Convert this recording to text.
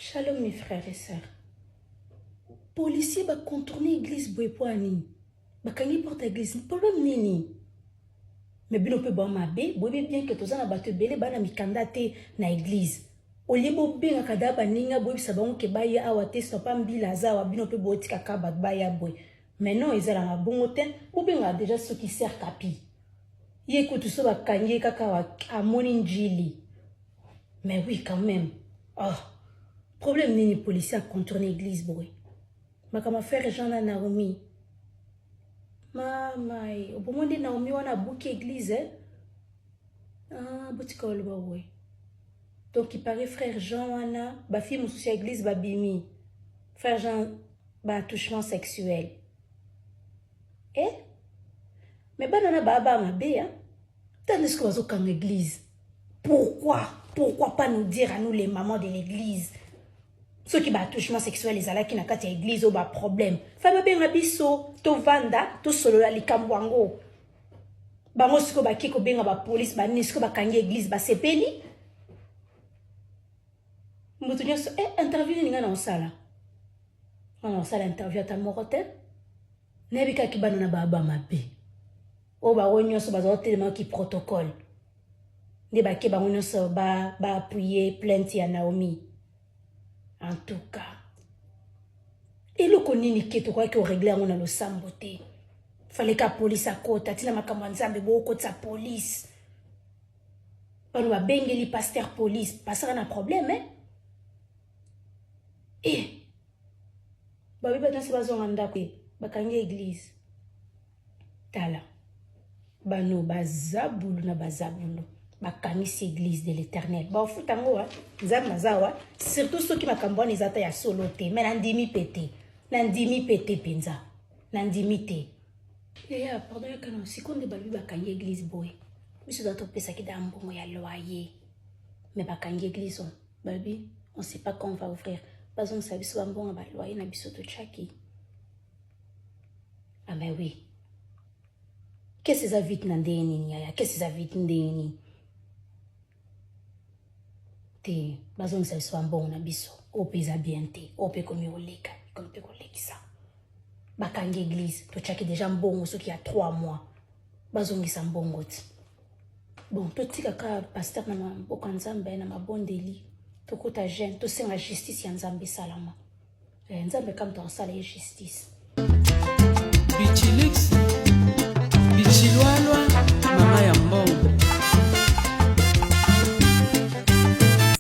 Shalom mes frères et sœurs. Policier ba contourner église boye po nini? Bakangi porte église. Problème nini? Mais bino pe ba mabe, boyebi bien que toza na bato ebele bana mikanda te na église. Olie bobengaka da baninga boyebisa bango ke baya awa te papa mbila aza awa bino pe botikaka bato baya boye. Mais non ezalaka bongo te, bobengaka déjà soki sœur Kapi. Ye kutu so bakangi ye kaka amoni njili. Mais oui quand même. Oh. Problème nini policier a contourner église boye. Makambo frère Jean na Naomi. Mama, obongo nde Naomi wana abuki église eh? Ah, botika oloba boye. Donc il paraît frère Jean wana ba fille mosusu ya église babimi. Frère Jean ba attouchement sexuel. Eh? Mais bana na ba ba mabe hein? Tandis que bazokanga église. Pourquoi? Pourquoi pas nous dire à nous les mamans de l'église? Soki ba attouchement sexuel ezalaki na kati ya église oyo ba problème. Fa babenga biso tovanda tosolola likambo yango. Bango sikoyo bake kobenga ba police banini sikoyo bakangi église basepeli. Moto nyonso eh, interview nini ngai na osala? Ngai na osala interview ata moko te. Nayebi kaka bana na baba mabe. Oyo bango nyonso baza kotelemaki protocole. Nde bake bango nyonso ba ba appuyer plainte ya Naomi. En tout cas, eloko nini ke tokoki koregle yango na losambo te. Fallait ka police akota tina makambo ya Nzambe bokotisa police. Bano babengeli pasteur police, pasaka na problème eh? Eh. Babi bato nyonso bazonga ndako bakangi église. Tala. Bano bazabulu na bazabulu bakangisi église de l'éternel bafuta yango wa nzambe aza wa surtout soki makambo wana eza ata ya solo te me nandimi mpe te nandimi mpe te mpenza nandimi te yaya pardon yakana sikoyo nde balobi bakangi église boye biso toza topesaki da mbongo ya loyer me bakangi église balobi on sait pas quand on va ouvrir bazongisa biso bambongo ya baloyer na biso totyaki. Ah mais oui. Qu'est-ce que ça vite na ndenge nini yaya? Qu'est-ce que ça vite ndenge nini? Te bazongisa biso bambongo na biso oyo mpe eza bien te oyo mpe ekomi koleka ekomi mpe kolekisa bakangi église totyaki deja mbongo soki ya 3 mois bazongisa mbongo ti bon totika kaka pasteur na maboko ya nzambe na mabondeli tokota jeune tosenga justice ya nzambe esalama. Eh, nzambe kaka moto akosala ye justice. Bichilix.